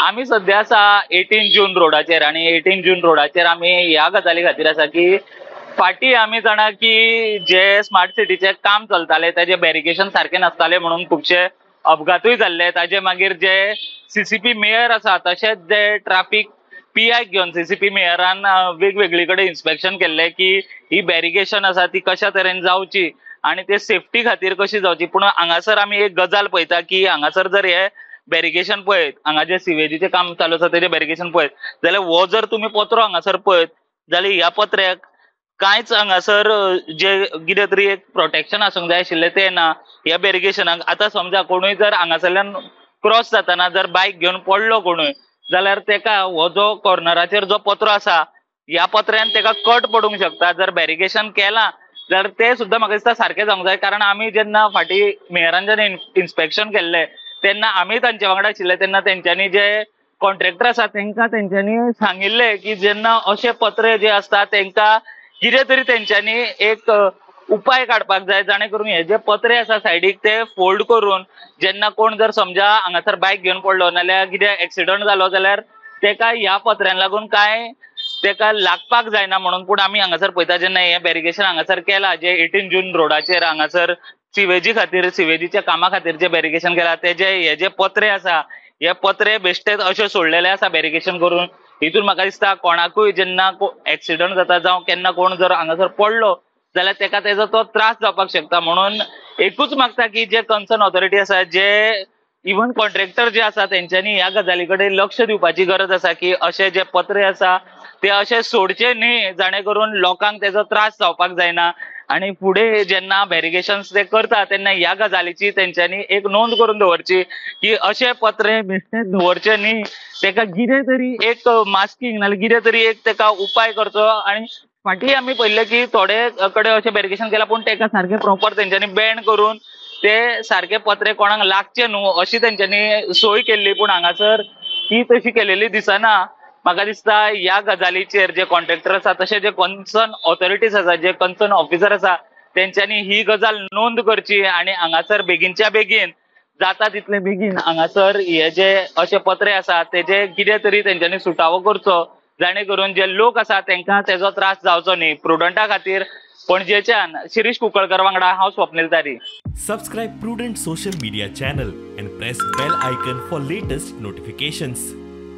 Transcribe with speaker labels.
Speaker 1: आमी सद्या आसा 18 जून रोडाचेर आनी 18 जून रोडाचेर आमी ह्या गजाली खातीर आसा की फाटी आमी जाणा की जे स्मार्ट सिटीचे काम चलताले ताजे बॅरिकेशन सारके नासताले म्हणून खुबशे अपघातूय जाल्ले. ताजे मागीर जे सीसीपी मेयर आसा तशेंच जे ट्राफीक पीआय घेवन सीसीपी मेयरान वेगवेगळी कडेन इन्स्पेक्शन केल्ले की ही बॅरिकेशन आसा ती कशा तरेन जावची आनी ते सेफ्टी खातीर कशी जावची. पूण हांगासर आमी एक गजाल पळयता की हांगासर जर हे बॅरिकेशन पळयत, हांगा जे सिवेजीचें काम चालू आसा तेजें बॅरिकेशन पळयत जाल्यार हो जर तुमी पत्रो हांगासर पळयत जाल्यार ह्या पत्र्याक कांयच हांगासर जे कितें तरी एक प्रोटेक्शन आसूंक जाय आशिल्लें तें ना ह्या बॅरिकेशनाक. आतां समजा कोणूय जर हांगासरल्यान क्रॉस जाताना जर बायक घेवन पडलो कोणूय जाल्यार तेका हो जो कॉर्नराचेर जो पत्रो आसा ह्या पत्र्यान तेका कट पडूंक शकता. जर बॅरिकेशन केलां जाल्यार तें सुद्दां म्हाका दिसता सारकें जावंक जाय. कारण आमी जेन्ना फाटीं मेयरान जेन्ना इन्स्पेक्शन केल्लें तेन्ना आमी तांचे वांगडा आशिल्ले तेन्ना तेंच्यांनी जे कॉन्ट्रॅक्टर आसा तेंकां तेंच्यांनी सांगिल्लें की जेन्ना अशे पत्रे जे आसता तेंकां कितें तरी तेंच्यांनी एक उपाय काडपाक जाय जाणे करून हे जे पत्रे आसा सायडीक ते फोल्ड करून जेन्ना कोण जर समजा हांगासर बायक घेवन पडलो नाल्यार कितें एक्सिडंट जालो जाल्यार तेका ह्या पत्र्यान लागून कांय तेका लागपाक जायना म्हणून. पूण आमी हांगासर पळयता जेन्ना हे बॅरिकेशन हांगासर केलां जे 18 जून रोडाचेर हांगासर सिवेजी खातीर सिवेजीच्या कामा खातीर जे बॅरिकेशन केलां तेजे हे जे पत्रे आसा हे पत्रे बेश्टेच अशे सोडलेले आसा बॅरिकेशन करून. हितून म्हाका दिसता कोणाकूय जेन्ना एक्सिडंट जाता जावं केन्ना कोण जर हांगासर पडलो जाल्यार तेका तेजो तो त्रास जावपाक शकता. म्हणून एकूच मागता की जे कन्सर्न ऑथॉरिटी आसा जे इवन कॉन्ट्रॅक्टर जे आसा तेंच्यांनी ह्या गजाली कडेन लक्ष दिवपाची गरज आसा की अशे जे पत्रे आसा ते अशे सोडचे न्ही जाणे करून लोकांक तेजो त्रास जावपाक जायना. आनी फुडें जेन्ना बॅरिकेशन्स ते करता तेन्ना ह्या गजालीची तेंच्यांनी एक नोंद करून दवरची की अशे पत्रे बेश्टे दवरचे न्ही, तेका कितें तरी एक मास्कींग नाल्यार कितें तरी एक तेका उपाय करचो. आनी फाटीं आमी पळयल्लें की थोडे कडेन अशें बॅरिकेशन केलां पूण तेका सारकें प्रोपर तेंच्यांनी बॅन करून ते सारके पत्रे कोणाक लागचे न्हू अशी तेंच्यांनी सोय केल्ली. पूण हांगासर ती तशी केलेली दिसना. म्हाका दिसता ह्या गजालीचेर जे कॉन्ट्रॅक्टर आसा तशें जे कन्सर्न ऑथॉरिटीज आसा जे कन्सर्न ऑफिसर आसा तेंच्यांनी ही गजाल नोंद करची आनी हांगासर बेगीनच्या बेगीन जाता तितले बेगीन हांगासर हे जे अशे पत्रे आसा तेजे कितें तरी तेंच्यांनी सुटावो करचो जाणे करून जे लोक आसा तेंकां तेजो त्रास जावचो न्ही. प्रुडंटा खातीर पणजेच्यान शिरीष कुंकळकर वांगडा हांव Swapnil Tari.
Speaker 2: Subscribe Prudent social media channel and press bell icon for latest notifications.